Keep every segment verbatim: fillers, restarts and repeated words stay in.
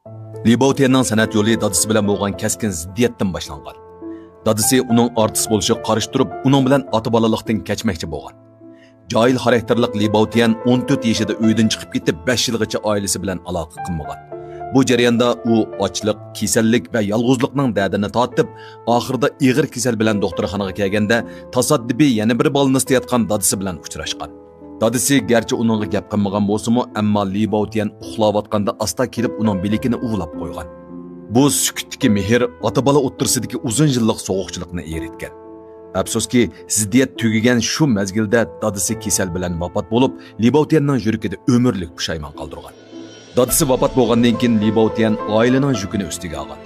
لى باۋتيەننىڭ سەنئەت يولى دادىسى بىلەن بولغان كەسكىن زىددىيەتتىن باشلانغان. دادىسى ئۇنىڭ ئارتىس بولۇشىغا قارشى تۇرۇپ، ئۇنىڭ بىلەن ئاتا-بالىلىقتىن كەچمەكچى بولغان. جاھىل خاراكتېرلىق لى باۋتيەن ئون تۆت يېشىدا ئۆيدىن چىقىپ كېتىپ، بەش يىلغىچە ئائىلىسى بىلەن ئالاقە قىلمىغان. بۇ جەرياندا ئۇ ئاچلىق، كېسەللىك ۋە يالغۇزلۇقنىڭ دەردىنى تارتىپ، ئاخىرىدا ئېغىر كېسەل بىلەن دوختۇرخانىغا كەلگەندە، تاسادىپىي يەنە بىر بالنىستتا ياتقان دادىسى بىلەن ئۇچراشقان. دادىسى گەرچە ئۇنىڭغا گەپ قىلمىغان بولسىمۇ، ئەمما لى باۋتيەن ئۇخلاۋاتقاندا ئاستا كېلىپ ئۇنىڭ بىلىكىنى ئۇۋىلاپ قويغان. بۇ سۈكۈتتىكى مېھىر ئاتا-بالا ئوتتۇرىسىدىكى ئۇزۇن يىللىق سوغۇقچىلىقنى ئېرىتكەن. ئەپسۇسكى، زىددىيەت تۈگىگەن شۇ مەزگىلدە دادىسى كېسەل بىلەن ۋاپات بولۇپ، لى باۋتيەننىڭ يۈرىكىدە ئۆمۈرلۈك پۇشايمان قالدۇرغان. دادىسى ۋاپات بولغاندىن كېيىن لى باۋتيەن ئائىلىنىڭ يۈكىنى ئۈستىگە ئالغان.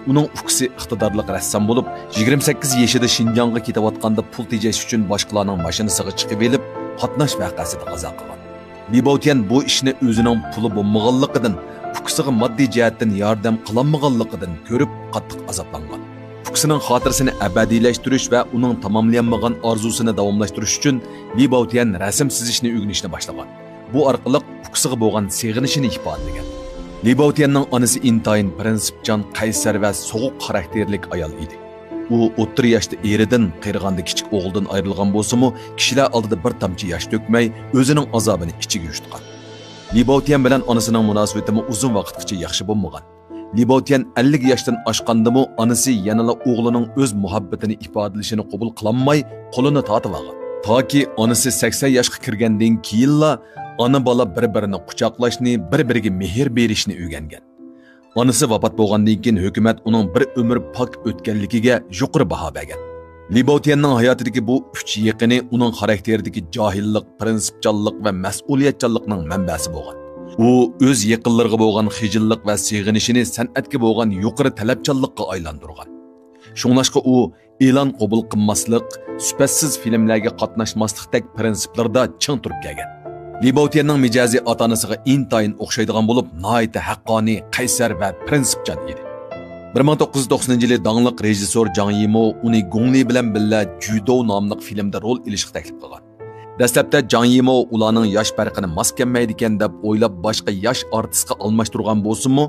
ئۇنىڭ ئۇكىسى ئىقتىدارلىق رەسسام بولۇپ، يىگىرمە سەككىز يېشىدا شىنجاڭغا كېتىۋاتقاندا پۇل تېجەش ئۈچۈن باشقىلارنىڭ ماشىنىسىغا چىقىۋېلىپ، قاتناش ۋەقەسىدە قازا قىلغان. لى باۋتيەن بۇ ئىشنى ئۆزىنىڭ پۇلى بولمىغانلىقىدىن، ئۇكىسىغا ماددىي جەھەتتىن ياردەم قىلالمىغانلىقىدىن كۆرۈپ قاتتىق ئازابلانغان. ئۇكىسىنىڭ خاتىرىسىنى ئەبەدىيلەشتۈرۈش ۋە ئۇنىڭ تاماملىيالمىغان ئارزۇسىنى داۋاملاشتۇرۇش ئۈچۈن لى باۋتيەن رەسىم سىزىشنى ئۆگىنىشنى باشلىغان. بۇ ئارقىلىق ئۇكىسىغا بولغان سېغىنىشىنى ئىپادىلىگەن. لى باۋتيەننىڭ ئانىسى ئىنتايىن پىرىنسىپچان، قەيسەر ۋە سوغۇق خاراكتېرلىك ئايال ئىدى. ئۇ ئوتتۇرا ياشتا ئېرىدىن، قېرىغاندا كىچىك ئوغلىدىن ئايرىلغان بولسىمۇ، كىشىلەر ئالدىدا بىر تامچە ياش تۆكمەي، ئۆزىنىڭ ئازابىنى ئىچىگە يۇتقان. لى باۋتيەن بىلەن ئانىسىنىڭ مۇناسىۋىتىمۇ ئۇزۇن ۋاقىتقىچە ياخشى بولمىغان. لى باۋتيەن ئەللىك ياشتىن ئاشقاندىمۇ ئانىسى يەنىلا ئوغلىنىڭ ئۆز مۇھەببىتىنى ئىپادىلىشىنى قوبۇل قىلالماي، قولىنى تارتىۋالغان. تاكى ئانىسى سەكسەن ياشقا كىرگەندىن كېيىنلا ئانا-بالا بىر-بىرىنى قۇچاقلاشنى، بىر-بىرىگە مېھىر بېرىشنى ئۆگەنگەن. ئانىسى ۋاپات بولغاندىن كېيىن ھۆكۈمەت ئۇنىڭ بىر ئۆمۈر پاك ئۆتكەنلىكىگە يۇقىرى باھا بەرگەن. لى باۋتيەننىڭ ھاياتىدىكى بۇ ئۈچ يېقىنى ئۇنىڭ خاراكتېرىدىكى جاھىللىق، پىرىنسىپچانلىق ۋە مەسئۇلىيەتچانلىقنىڭ مەنبەسى بولغان. ئۇ ئۆز يېقىنلىرىغا بولغان خىجىللىق ۋە سېغىنىشىنى سەنئەتكە بولغان يۇقىرى تەلەپچانلىققا ئايلاندۇرغان. شۇڭلاشقا ئۇ ئېلان قوبۇل قىلماسلىق، سۈپەتسىز فىلىملەرگە قاتناشماسلىقتەك پىرىنسىپلىرىدا چىڭ تۇرۇپ كەلگەن. لى باۋتيەننىڭ مىجەزى ئاتا-ئانىسىغا ئىنتايىن ئوخشايدىغان بولۇپ، ناھايىتى ھەققانىي، قەيسەر ۋە پىرىنسىپچان ئىدى. بىر مىڭ توققۇز يۈز توقسىنىنچى يىلى داڭلىق رېژىسسور جاڭ يىمو ئۇنى گۇڭلى بىلەن بىللە جۈدو ناملىق فىلىمدا رول ئېلىشقا تەكلىپ قىلغان. دەسلەپتە جاڭ يىمو ئۇلارنىڭ ياش پەرقىنى ماس كەلمەيدىكەن دەپ ئويلاپ، باشقا ياش ئارتىسقا ئالماشتۇرغان بولسىمۇ،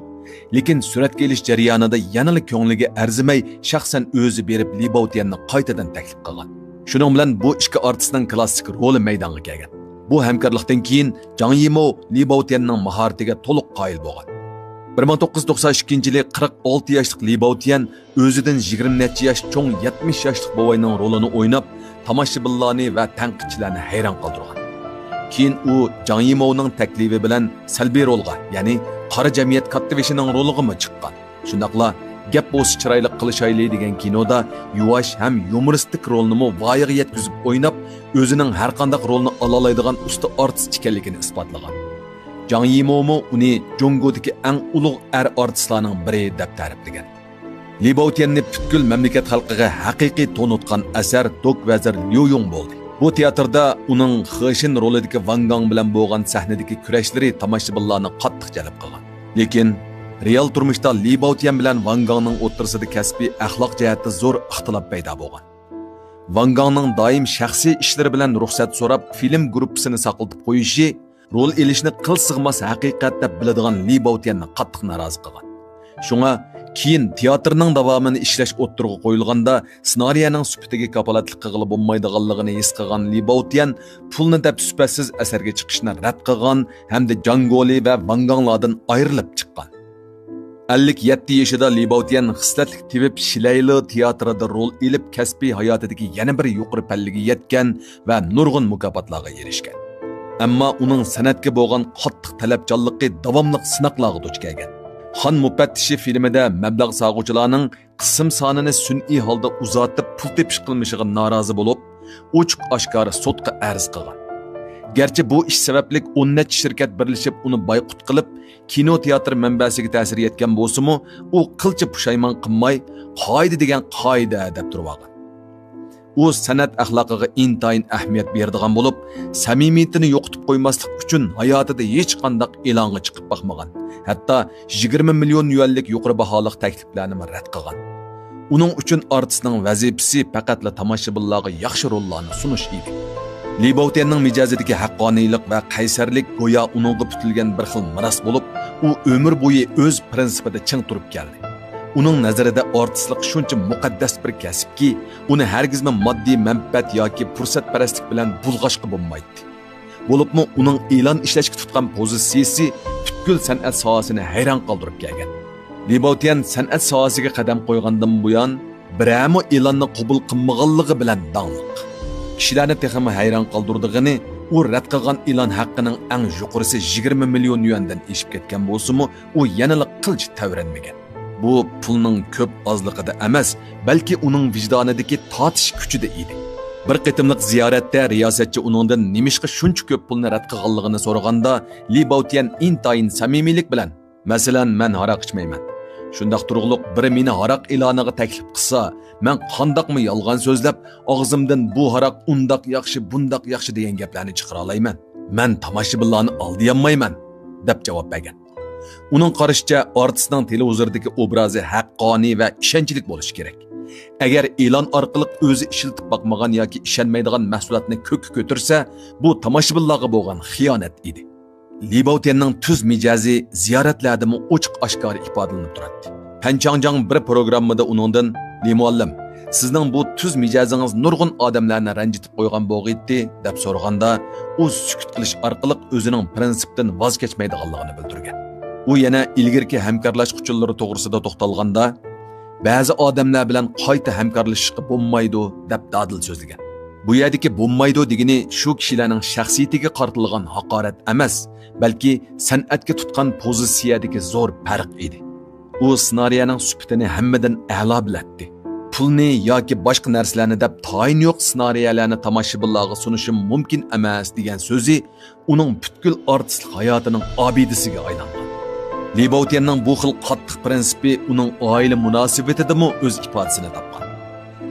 لېكىن سۈرەتكە ئېلىش جەريانىدا يەنىلا كۆڭلىگە ئەرزىمەي، شەخسەن ئۆزى بېرىپ لى باۋتيەننى قايتىدىن تەكلىپ قىلغان. شۇنىڭ بىلەن بۇ ئىككى ئارتىسنىڭ كلاسسىك رولى مەيدانغا كەلگەن. بۇ ھەمكارلىقتىن كېيىن جاڭ يىمو لى باۋتيەننىڭ ماھارىتىگە تولۇق قايىل بولغان. بىر مىڭ توققۇز يۈز توقسان ئىككىنچى يىلى قىرىق ئالتە ياشلىق لى باۋتيەن ئۆزىدىن يىگىرمە نەچچە ياش چوڭ يەتمىش ياشلىق بوۋاينىڭ رولىنى ئويناپ، تاماشىبىنلارنى ۋە تەنقىدچىلەرنى ھەيران قالدۇرغان. كېيىن ئۇ جاڭ يىموۋنىڭ تەكلىپى بىلەن سەلبىي رولغا، يەنى قارا جەمئىيەت كاتتىبېشىنىڭ رولىغىمۇ چىققان. شۇنداقلا گەپ بولسا چىرايلىق قىلىشايلى دېگەن كىنودا يۇۋاش ھەم يۇمۇرىستىك رولنىمۇ ۋايىغا يەتكۈزۈپ ئويناپ، ئۆزىنىڭ ھەرقانداق رولنى ئالالايدىغان ئۇستا ئارتىس ئىكەنلىكىنى ئىسپاتلىغان. جاڭ يىمومۇ ئۇنى جۇڭگودىكى ئەڭ ئۇلۇغ ئەر ئارتىسلارنىڭ بىرى دەپ تەرىپلىگەن. لى باۋتيەننى پۈتكۈل مەملىكەت خەلقىگە ھەقىقىي تونۇتقان ئەسەر دوك ۋەزىر ليۇ يۇڭ بولدى. بۇ تىياتىردا ئۇنىڭ خېشىن رولىدىكى ۋاڭ گاڭ بىلەن بولغان سەھنىدىكى كۈرەشلىرى تاماشىبىنلارنى قاتتىق جەلپ قىلغان. لېكىن رېئال تۇرمۇشتا لى باۋتيەن بىلەن ۋاڭ گاڭنىڭ ئوتتۇرىسىدا كەسپىي ئەخلاق جەھەتتە زور ئىختىلاپ پەيدا بولغان. ۋاڭ گاڭنىڭ دائىم شەخسىي ئىشلىرى بىلەن رۇخسەت سوراپ، فىلىم گۇرۇپپىسىنى ساقلىتىپ قويۇشى، رول ئېلىشنى قىل سىغماس ھەقىقەت دەپ بىلىدىغان لى باۋتيەننى قاتتىق نارازى قىلغان. شۇڭا كېيىن تىياتىرنىڭ داۋامىنى ئىشلەش ئوتتۇرىغا قويۇلغاندا، سېنارىيەنىڭ سۈپىتىگە كاپالەتلىك قىلغىلى بولمايدىغانلىقىنى ھېس قىلغان لى باۋتيەن پۇلنى دەپ سۈپەتسىز ئەسەرگە چىقىشنى رەت قىلغان ھەمدە جاڭ گولى ۋە ۋاڭ گاڭلاردىن ئايرىلىپ چىققان. ئەللىك يەتتە يېشىدا لى باۋتيەن خىسلەتلىك تېۋىپ شىلەيلى تىياتىرىدا رول ئېلىپ، كەسپىي ھاياتىدىكى يەنە بىر يۇقىرى پەللىگە يەتكەن ۋە نۇرغۇن مۇكاپاتلارغا ئېرىشكەن. ئەمما ئۇنىڭ سەنئەتكە بولغان قاتتىق تەلەپچانلىقى داۋاملىق سىناقلارغا دۇچ كەلگەن. خان مۇپەتتىشى فىلىمىدە مەبلەغ سالغۇچىلارنىڭ قىسىم سانىنى سۈنئىي ھالدا ئۇزارتىپ پۇل تېپىش قىلمىشىغا نارازى بولۇپ، ئوچۇق ئاشكارا سوتقا ئەرز قىلغان. گەرچە بۇ ئىش سەۋەبلىك ئون نەچچە شىركەت بىرلىشىپ ئۇنى بايقۇت قىلىپ، كىنو تىياتىر مەنبەسىگە تەسىر يەتكەن بولسىمۇ، ئۇ قىلچە پۇشايمان قىلماي، قائىدە دېگەن قائىدە دەپ تۇرۇۋالغان. ئۇ سەنئەت ئەخلاقىغا ئىنتايىن ئەھمىيەت بېرىدىغان بولۇپ، سەمىمىيىتىنى يوقىتىپ قويماسلىق ئۈچۈن ھاياتىدا ھېچقانداق ئېلانغا چىقىپ باقمىغان، ھەتتا يىگىرمە مىليون يۈەنلىك يۇقىرى باھالىق تەكلىپلەرنىمۇ رەت قىلغان. ئۇنىڭ ئۈچۈن ئارتىسنىڭ ۋەزىپىسى پەقەتلا تاماشىبىنلارغا ياخشى روللارنى سۇنۇش ئىدى. لى باۋتيەننىڭ مىجەزىدىكى ھەققانىيلىق ۋە قەيسەرلىك گويا ئۇنىڭغا پۈتۈلگەن بىر خىل مىراس بولۇپ، ئۇ ئۆمۈر بويى ئۆز پىرىنسىپىدا چىڭ تۇرۇپ كەلدى. ئۇنىڭ نەزىرىدە ئارتىسلىق شۇنچە مۇقەددەس بىر كەسىپكى، ئۇنى ھەرگىزمۇ ماددىي مەنپەئەت ياكى پۇرسەتپەرەسلىك بىلەن بۇلغاشقا بولمايتتى. بولۇپمۇ ئۇنىڭ ئېلان ئىشلەشكە تۇتقان پوزىتسىيىسى پۈتكۈل سەنئەت ساھەسىنى ھەيران قالدۇرۇپ كەلگەن. لى باۋتيەن سەنئەت ساھەسىگە قەدەم قويغاندىن بۇيان، بىرەرمۇ ئېلاننى قوبۇل قىلمىغانلىقى بىلەن داڭلىق. كىشىلەرنى تېخىمۇ ھەيران قالدۇرىدىغىنى، ئۇ رەت قىلغان ئېلان ھەققىنىڭ ئەڭ يۇقىرىسى يىگىرمە مىليون يۈەندىن ئېشىپ كەتكەن بولسىمۇ، ئۇ يەنىلا قىلچە تەۋرەنمىگەن. بۇ پۇلنىڭ كۆپ ئازلىقىدا ئەمەس، بەلكى ئۇنىڭ ۋىجدانىدىكى تارتىش كۈچىدە ئىدى. بىر قېتىملىق زىيارەتتە رىياسەتچى ئۇنىڭدىن نېمىشقا شۇنچە كۆپ پۇلنى رەت قىلغانلىقىنى سورىغاندا، لى باۋتيەن ئىنتايىن سەمىمىيلىك بىلەن، مەسىلەن، مەن ھاراق ئىچمەيمەن. شۇنداق تۇرۇقلۇق بىرى مېنى ھاراق ئېلانىغا تەكلىپ قىلسا، مەن قانداقمۇ يالغان سۆزلەپ، ئاغزىمدىن بۇ ھاراق ئۇنداق ياخشى، بۇنداق ياخشى دېگەن گەپلەرنى چىقىرالايمەن؟ مەن تاماشىبىنلارنى ئالدىيالمايمەن، دەپ جاۋاب بەرگەن. ئۇنىڭ قارىشىچە، ئارتىسنىڭ تېلېۋىزوردىكى ئوبرازى ھەققانىي ۋە ئىشەنچلىك بولۇشى كېرەك. ئەگەر ئېلان ئارقىلىق ئۆزى ئىشلىتىپ باقمىغان ياكى ئىشەنمەيدىغان مەھسۇلاتنى كۆككە كۆتۈرسە، بۇ تاماشىبىنلارغا بولغان خىيانەت ئىدى. لى باۋتيەننىڭ تۈز مىجەزى زىيارەتلەردىمۇ ئوچۇق-ئاشكارا ئىپادىلىنىپ تۇراتتى. پەن چاڭجاڭ بىر پروگراممىدا ئۇنىڭدىن، لى مۇئەللىم، سىزنىڭ بۇ تۈز مىجەزىڭىز نۇرغۇن ئادەملەرنى رەنجىتىپ قويغان بولغىيتتى، دەپ سورىغاندا، ئۇ سۈكۈت قىلىش ئارقىلىق ئۆزىنىڭ پىرىنسىپتىن ۋاز كەچمەيدىغانلىقىنى بىلدۈرگەن. ئۇ يەنە ئىلگىرىكى ھەمكارلاشقۇچىلىرى توغرىسىدا توختالغاندا، بەزى ئادەملەر بىلەن قايتا ھەمكارلىشىشقا بولمايدۇ، دەپ دادىل سۆزلىگەن. بۇ يەردىكى بولمايدۇ دېگىنى شۇ كىشىلەرنىڭ شەخسىيىتىگە قارىتىلغان ھاقارەت ئەمەس، بەلكى سەنئەتكە تۇتقان پوزىتسىيەدىكى زور پەرق ئىدى. ئۇ سېنارىيەنىڭ سۈپىتىنى ھەممىدىن ئەلا بىلەتتى. پۇلنى ياكى باشقا نەرسىلەرنى دەپ تايىنى يوق سېنارىيەلەرنى تاماشىبىنلارغا سۇنۇشۇم مۇمكىن ئەمەس، دېگەن سۆزى ئۇنىڭ پۈتكۈل ئارتىسلىق ھاياتىنىڭ ئابىدىسىگە ئايلانغان. لى باۋتيەننىڭ بۇ خىل قاتتىق پىرىنسىپى ئۇنىڭ ئائىلە مۇناسىۋىتىدىمۇ ئۆز ئىپادىسىنى تاپقان.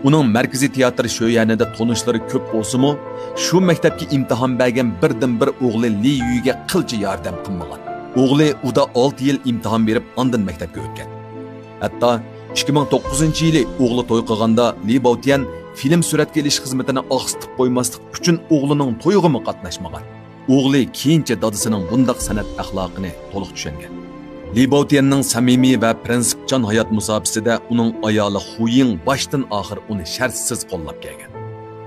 ئۇنىڭ مەركىزىي تىياتىر شۆيەنىدە تونۇشلىرى كۆپ بولسىمۇ، شۇ مەكتەپكە ئىمتىھان بەرگەن بىردىنبىر ئوغلى لى يۈيگە قىلچە ياردەم قىلمىغان. ئوغلى ئۇدا ئالتە يىل ئىمتىھان بېرىپ، ئاندىن مەكتەپكە ئۆتكەن. ھەتتا ئىككى مىڭ توققۇزىنچى يىلى ئوغلى توي قىلغاندا، لى باۋتيەن فىلىم سۈرەتكە ئېلىش خىزمىتىنى ئاقسىتىپ قويماسلىق ئۈچۈن ئوغلىنىڭ تويىغىمۇ قاتناشمىغان. ئوغلى كېيىنچە دادىسىنىڭ بۇنداق سەنئەت ئەخلاقىنى تولۇق چۈشەنگەن. لى باۋتيەننىڭ سەمىمىي ۋە پىرىنسىپچان ھايات مۇساپىسىدە ئۇنىڭ ئايالى خۇيىڭ باشتىن ئاخىر ئۇنى شەرتسىز قوللاپ كەلگەن.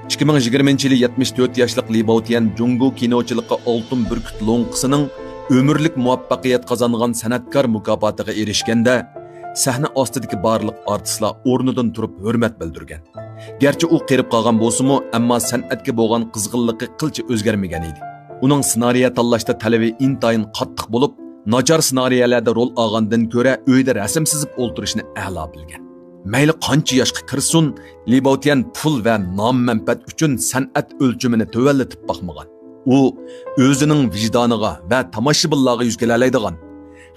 ئىككى مىڭ يىگىرمىنچى يىلى يەتمىش تۆت ياشلىق لى باۋتيەن جۇڭگو كىنوچىلىقى ئالتۇن بۈركۈت لوڭقىسىنىڭ ئۆمۈرلۈك مۇۋەپپەقىيەت قازانغان سەنئەتكار مۇكاپاتىغا ئېرىشكەندە، سەھنە ئاستىدىكى بارلىق ئارتىسلار ئورنىدىن تۇرۇپ ھۆرمەت بىلدۈرگەن. گەرچە ئۇ قېرىپ قالغان بولسىمۇ، ئەمما سەنئەتكە بولغان قىزغىنلىقى قىلچە ئۆزگەرمىگەن ئىدى. ئۇنىڭ سېنارىيە تاللاشتا تەلىپى ئىنتايىن قاتتىق بولۇپ، ناچار سېنارىيەلەردە رول ئالغاندىن كۆرە ئۆيدە رەسىم سىزىپ ئولتۇرۇشنى ئەلا بىلگەن. مەيلى قانچە ياشقا كىرسۇن، لى باۋتيەن پۇل ۋە نام-مەنپەئەت ئۈچۈن سەنئەت ئۆلچىمىنى تۆۋەنلىتىپ باقمىغان. ئۇ ئۆزىنىڭ ۋىجدانىغا ۋە تاماشىبىنلارغا يۈز كېلەلەيدىغان،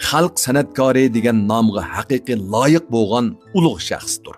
خەلق سەنئەتكارى دېگەن نامغا ھەقىقىي لايىق بولغان ئۇلۇغ شەخستۇر.